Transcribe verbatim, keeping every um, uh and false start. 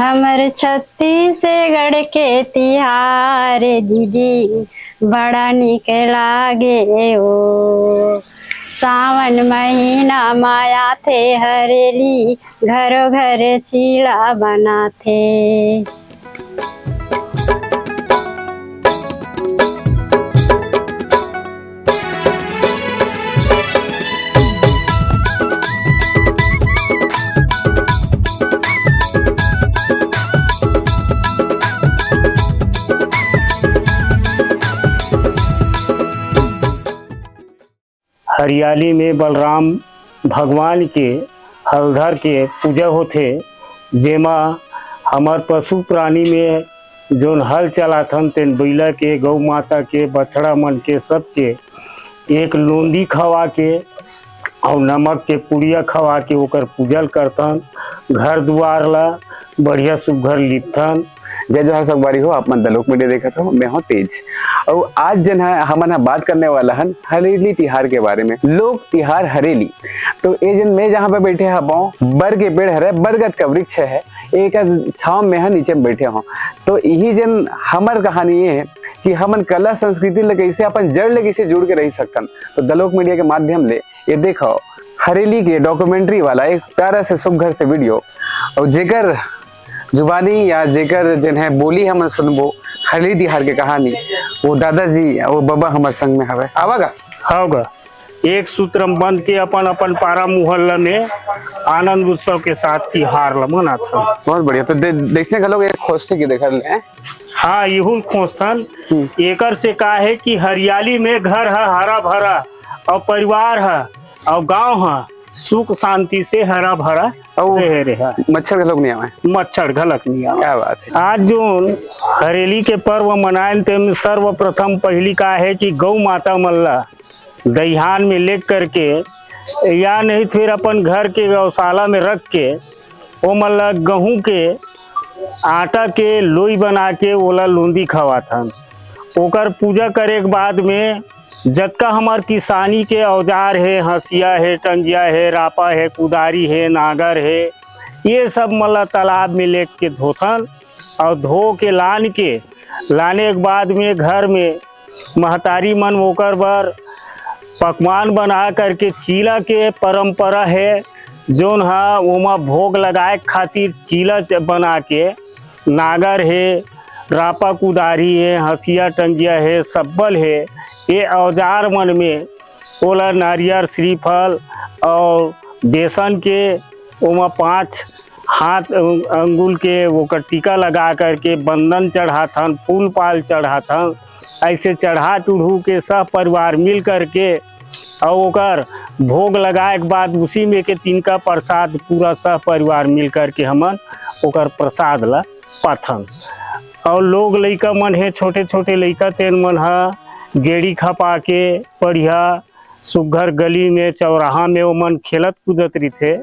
हमर छत्तीसगढ़ के तिहार दीदी बड़ा निक लागे ओ। सावन महीना म आथे हरेली, घरो घर चीला बनाथे। हरियाली में बलराम भगवान के हलधर के पूजा होथे, जेमा हमर पशु प्राणी में जोन हल चलाथन, तेन बइला के, गौ माता के, बछड़ा मन के, सबके एक लोंदी खवा के अउ नमक के पुड़िया खवा के ओकर पूजल करथन। घर दुआर ला बढ़िया सुग्घर लिपथन। जय जोहार संगवारी हो, आप मन दलोक मीडिया देखत हो, मैं हूं तेज। अउ आज जन है हमन ह बात करने वाला हन हरेली तिहार के बारे में। लोक तिहार हरेली। तो ये जन मैं जहाँ पे बैठे हबो, बर के पेड़ हरे, बरगद का वृक्ष है, एक छाव में है, नीचे में बैठे हो। तो यही जन हमर कहानी ये है कि हमन कला संस्कृति ले कैसे अपन जड़ ले कैसे जुड़ के रह सकथन। तो दलोक मीडिया के माध्यम ले ये देखो, हरेली के डॉक्यूमेंट्री वाला एक प्यारा से सुघर से वीडियो, और जेकर जुबानी या जेकर जन है बोली हमन सुनबो हरेली तिहार के कहानी, वो दादाजी, वो बाबा हमर संग में हवे। आवा गा? हव गा। एक सूत्र म बंध के अपन अपन पारा मोहल्ला में आनंद उत्सव के साथ तिहार ल मनाथन। बहुत बढ़िया। तो दे-, देखने का लोग एक खोजते की देखा ले। हाँ, इहुल खोजथन। हम्म। एकर से का है कि हरियाली में घर ह हरा भरा और परिवार ह और गांव ह सुख शांति से हरा भरा अउ रहे, रहे। मच्छर घलोक नहीं आवे। मच्छर घलोक नहीं आवे। क्या बात है। आज जो हरेली के पर्व मनाएन, तेम सर्वप्रथम पहली का है कि गौ माता मन ला दईहान में लेग करके या नहीं फिर अपन घर के गौशाला में रख के ओमन ला गहूं के आटा के लोई बना के ओला लोंदी खवाथन। ओकर पूजा करे के बाद में जतका हमर किसानी के औजार हे, हंसिया हे, टंगिया हे, रापा हे, कुदारी हे, नागर हे, ये सब मन ला तालाब में लेग के धोथन और धो के लान के, लाने के बाद में घर में महतारी मन ओकर बर पकवान बना करके चीला के परंपरा हे, जोन ह ओमा भोग लगाए खातिर चीला च-, बना के नागर हे, रापा कुदारी हे, हंसिया टंगिया हे, सब्बल हे, ये औजार मन में ओला नारियर, श्रीफल और बेसन के ओमा पांच हाथ अंग-, अंगुल के ओकर टीका लगा करके बंदन चढ़ाथन, फूल पाल चढ़ाथन। ऐसे चढ़ा चढ़ू के सब परिवार मिल करके और ओकर भोग लगाए के बाद उसी में के तिनका प्रसाद पूरा सब परिवार मिल करके हमन ओकर प्रसाद ला पाथन। और लोग लइका मन हे, छोटे छोटे लइका, तेन मन ह गेड़ी खपा के बढ़िया सुग्घर गली में, चौराहा में ओमन खेलत कूदत रहिथे।